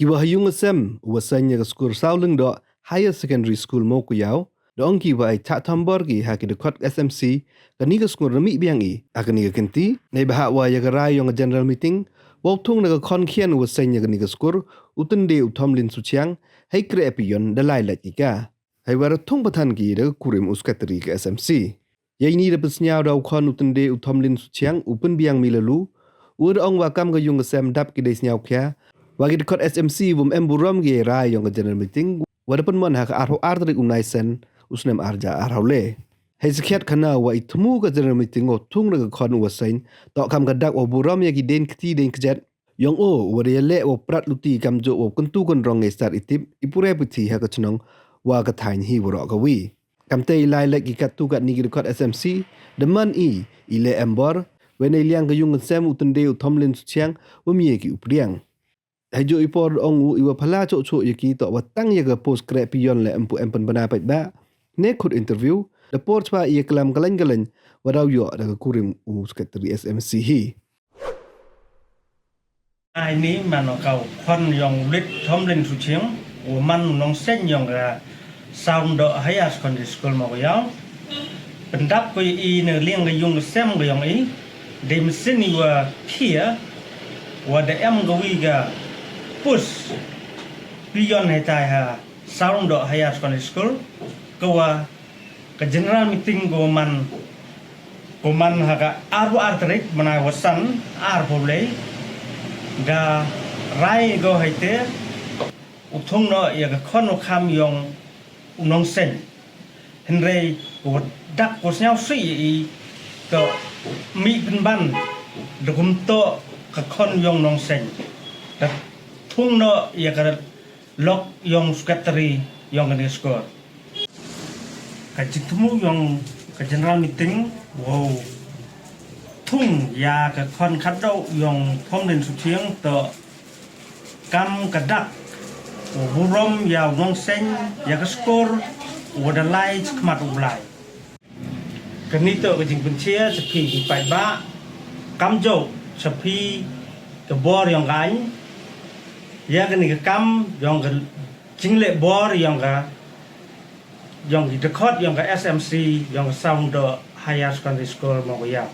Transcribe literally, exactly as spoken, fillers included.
Kiwa ha yung ka sem uwa seiñ ya ka skur Sawlyngdoh Higher Secondary School Mowkaiaw, da ong ki wa i chah thombor ki ha ki dkhot S M C kani ka skur da mih biang i ha kani ka kynti, neibhah wa ya ka rai yong ka General Meeting wow thung na ka khon khian uwa seiñ ya kani ka skur, u Tynde u Thomlin Suchiang, hei kreh pion da lai lait ki ka. Heiwa da thung pathan ki da ka kurim u Secretary ka S M C. Yeini da pynsñiaw da u khon u Tynde u Thomlin Suchiang u Pynbiang Milalu, uwa da ong wa kam ka yung ka sem dap ki dei sñiawkhia wa ki dkhot S M C wym em burom ki ya i rai yong ka General Meeting wa da pynmon ha ka arphaw ar tarik u Naisen u snem ar hajar arphaw le. Hei sakhiat khana wa i thmu ka General Meeting wow thung na ka khon uwa seiñ, toh kam ka dak wow burom ya ki dien kti dien kjat yong o, uwa da yaleh wow prat luti kamjooh wow kyntu kynrong ya i stad i tip, i puræ puthi ha ka chnong wa ka thaiñ hi waroh kawi. Kamtæ i lai lait ki kattu katni ki dkhot S M C da man i i leh em bor, wei neiliang ka yung ka sem u Tynde u Thomlin Suchiang wym ye ki u pdiang. Heijooh i por da ong u iwa phylla chooh chooh ya ki toh wa tang ya ka post kreh pion leh ympu em pynbna paidbah ne khut interview, da por chwa i yaklam ka laiñ ka laiñ wa daw yoh da ka kurim u Secretary S M C hi. Heini man u ka u khon yong u Lit Thomlin Suchiang, uwa man u nongseiñ yong ka Sawlyngdoh Higher Secondary School Mowkaiaw. Pyndap ko ya i na liang ka yung ka sem ka yong i, dei mynsien iwa khia wa da em kawi ka post pion heitai ha Sawlyngdoh Higher Secondary School, kawa ka General Meeting kawa man, kawa man ha ka arphaw ar tarik bnai wa san arphaw le, da rai ko heitæ u thung noh ya ka khon wa kham yong u nongseiñ. Hynrei kawa dak kawa sñiawsih ya i toh mih pynban da kymtoh ka khon yong nongseiñ, da thung noh ya ka lok yong Secretary yong kani ka skur. Ka jingthmu yong ka General Meeting wow thung ya ka khon khatdooh yong Thomlin Suchiang toh kam ka dak wow burom ya u nongseiñ, ya ka skur wa da lai chakhmat u Blai. Kani toh ka jingpynche cha phi ki paidbah kamjooh cha phi ka bor yong ka aiñ, ya kani ka kam yong ka jingleh bor yong ka, yong ki dkhot yong ka S M C yong ka Sawlyngdoh Higher Secondary School Mowkaiaw.